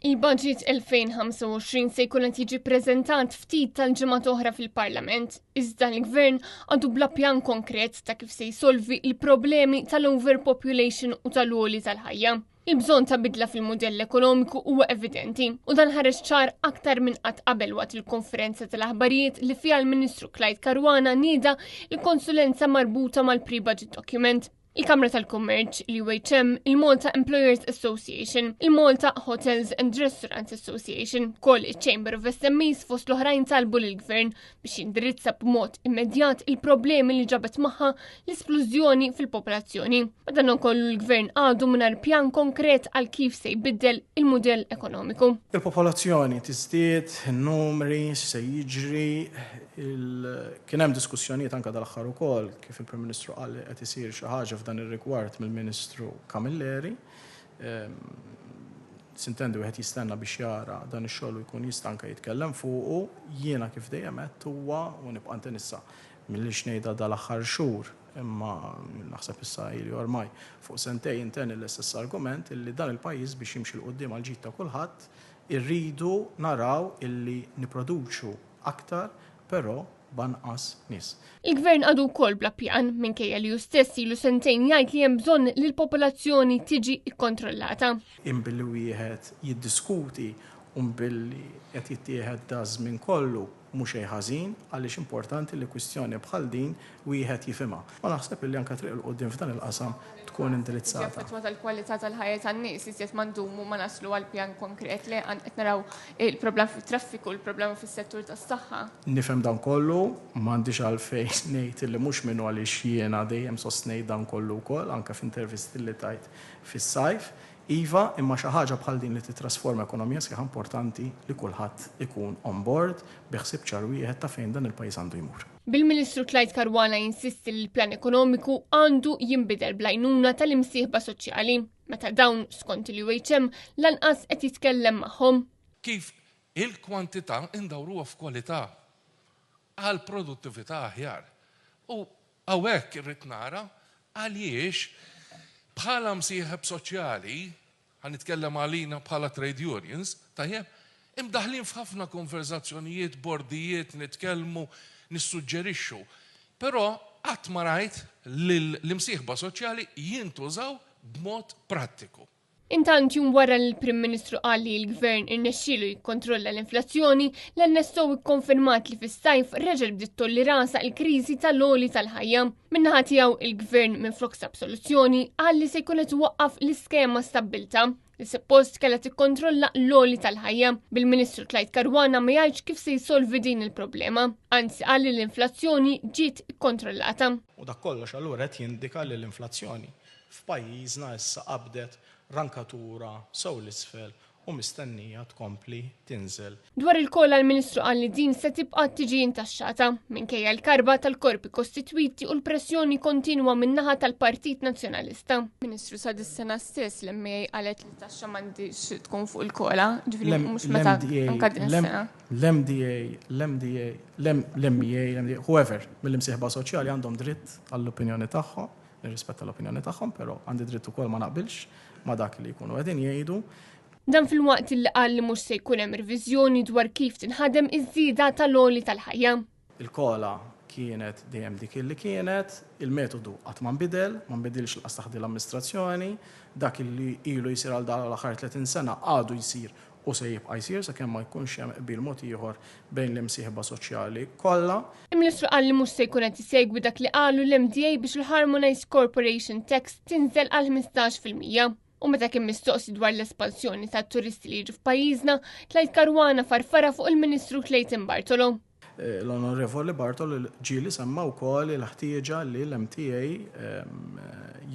Il-Budget 2025 se jkun qed jiġi ppreżentat ftit tal-ġimgħat oħra fil-Parlament, iżda l-Gvern għadu bla pjan konkret ta' kif se jsolvi l-problemi tal-overpopulation u tal-għoli tal-ħajja. Il-bżonn ta' bidla fil-mudell ekonomiku huwa evidenti u dan ħareġ ċar aktar minn qatt qabel waqt il-konferenza tal-aħbarijiet li fiha l-Ministru Clyde Caruana nieda l-konsulenza marbuta mal-pre-budget document. Il-Kamra tal-Kummerċ, l-UHM, il-Malta Employers Association, il-Malta Hotels and Restaurants Association, kol il-Chamber of SMEs fost l-oħrajn talbu lill-Gvern biex jindirizza b'mod immedjat il-problemi li ġabet magħha l-isplużjoni fil-popolazzjoni. Madankollu l-Gvern għadu mingħajr pjan konkret għal kif se jbiddel il-mudell ekonomiku. Il-popolazzjoni tiżdied, in-numri, x'se jiġri, kien hemm diskussjonijiet anke dal-aħħar ukoll kif il-Prim Ministru qal li qed isir xi ħaġa f'dan ir-rigward mill-Ministru Camilleri. Sintendi wieħed jistenna biex jara dan ix-xogħol u jkun jista' anke jitkellem fuqu. Jiena kif dejjem għedt huwa, u nibqa' ntenni issa m'ilniex ngħidha dal-aħħar xhur, imma naħseb issa ili ormai fuq sentejn intenni l-istess argument, illi dan il-pajjiż biex jimxi 'l quddiem għall-ġid ta' kulħadd irridu naraw illi nipproduċu aktar però b'anqas nies. Il-Gvern għadu wkoll bla pjan, minkejja li hu stess ilu sentejn jgħid li hemm bżonn li l-popolazzjoni tiġi kkontrollata. Imbilli wieħed jiddiskuti u mbilli qed jittieħed daż-żmien kollu mhu xejn ħażin għaliex importanti li kwistjoni bħal din wieħed jifhimha. U naħseb illi anke triq 'il quddiem f'dan il-qasam tkun indirizzata. Tiġi affettwata l-kwalità tal-ħajja tan-nies iżjed ma ndumu ma naslu għal pjan konkret li qed naraw il-problema fit-traffiku, il-problema fis-settur tas-saħħa. Nifhem dan kollu, m'għandix għalfejn ngħid illi mhux minnu għaliex jiena dejjem sostnejt dan kollu wkoll, anke f'intervisti li tajt fis-sajf. Iva, imma xi ħaġa bħal din li tittrasforma ekonomija sħiħa importanti li kulħadd ikun on board bi ħsieb ċar wieħed ta' fejn dan il-pajjiż għandu jmur. Bil-Ministru Clyde Caruana jinsisti li l-pjan ekonomiku għandu jinbidel bl-għajnuna tal-imsieħba soċjali, meta dawn, skont il-UHM, lanqas qed jitkellem magħhom. Kif il-kwantità ndawruha f'kwalità għal produttività aħjar. U hawnhekk irrid nara għaliex bħala msieħeb soċjali, ħa nitkellem għalina bħala trade unions, tajjeb, imdaħħlin f'ħafna konverżazzjonijiet, bordijiet, nitkellmu, nissuġġerixxu. Però qatt ma rajt lill-imsieħba soċjali jintużaw b'mod prattiku. Intant jum wara li l-Prim Ministru qal li l-Gvern irnexxielu jikkontrolla l-inflazzjoni, l-NSO ikkonfermat li fis-sajf reġgħet bdiet tolli rasha l-kriżi tal-għoli tal-ħajja. Min-naħa tiegħu il-Gvern minflok sab soluzzjoni qal li se jkun qed iwaqqaf l-iskema stabbiltà li suppost kellha tikkontrolla l-għoli tal-ħajja. Bil-Ministru Clyde Caruana ma jgħidx kif se jsolvi din il-problema, anzi qal li l-inflazzjoni ġiet ikkontrollata. U dak kollox allura qed jindika li l-inflazzjoni f'pajjiżna issa qabdet rankatura sew 'l isfel u mistennija tkompli tinżel. Dwar il-COLA l-Ministru qal li din se tibqa' tiġi intaxxata, minkejja l-karba tal-korpi kostitwiti u l-pressjoni kontinwa min-naħa tal-Partit Nazzjonalista. Ministru, sa dis-sena stess l-MEA qalet li t-taxxa m'għandhiex tkun fuq il-COLA, ġifieri mhux meta anke din is-sena. L-MDA, l-MDA, l-MEA, l-MDA, whoever mill-imsieħba soċjali għandhom dritt għall-opinjoni tagħhom. Nirrispetta l-opinjoni tagħhom, però għandi dritt ukoll ma naqbilx ma' dak li jkunu qegħdin jgħidu. Dan filwaqt li qal li mhux se jkun hemm reviżjoni dwar kif tinħadem iż-żieda tal-għoli tal-ħajja. Il-COLA kienet dejjem dik li kienet, il-metodu qatt ma nbidel, ma nbidilx lanqas taħt din l-amministrazzjoni, dak li ilu jsir għal dawn l-aħħar 30 sena għadu jsir u se jibqa' jsir sakemm ma jkunx hemm qbil mod ieħor bejn l-imsieħba soċjali kollha. Il-Ministru qal li mhux se jkun qed isegwi dak li qalu l-MDA biex il-Harmonised Corporation Tax tinżel għal 15%. U meta kien mistoqsi dwar l-espansjoni tat-turisti li jiġu f'pajjiżna, Clyde Caruana farfara fuq il-Ministru Clayton Bartolo. L-Onorevoli Bartolo ġieli semma wkoll il-ħtieġa li l-MTA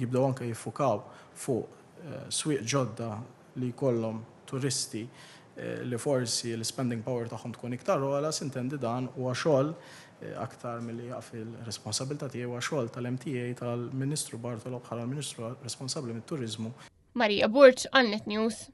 jibdew anke jiffukaw fuq swieq ġodda li jkollhom turisti li forsi l-spending power tagħhom tkun iktar ogħla, sintendi dan huwa xogħol aktar milli jaqa' fil-responsabbiltà tiegħi huwa xogħol tal-MTA tal-Ministru Bartolo bħala l-Ministru responsabbli mit-turiżmu. Maria Borg għal Net News.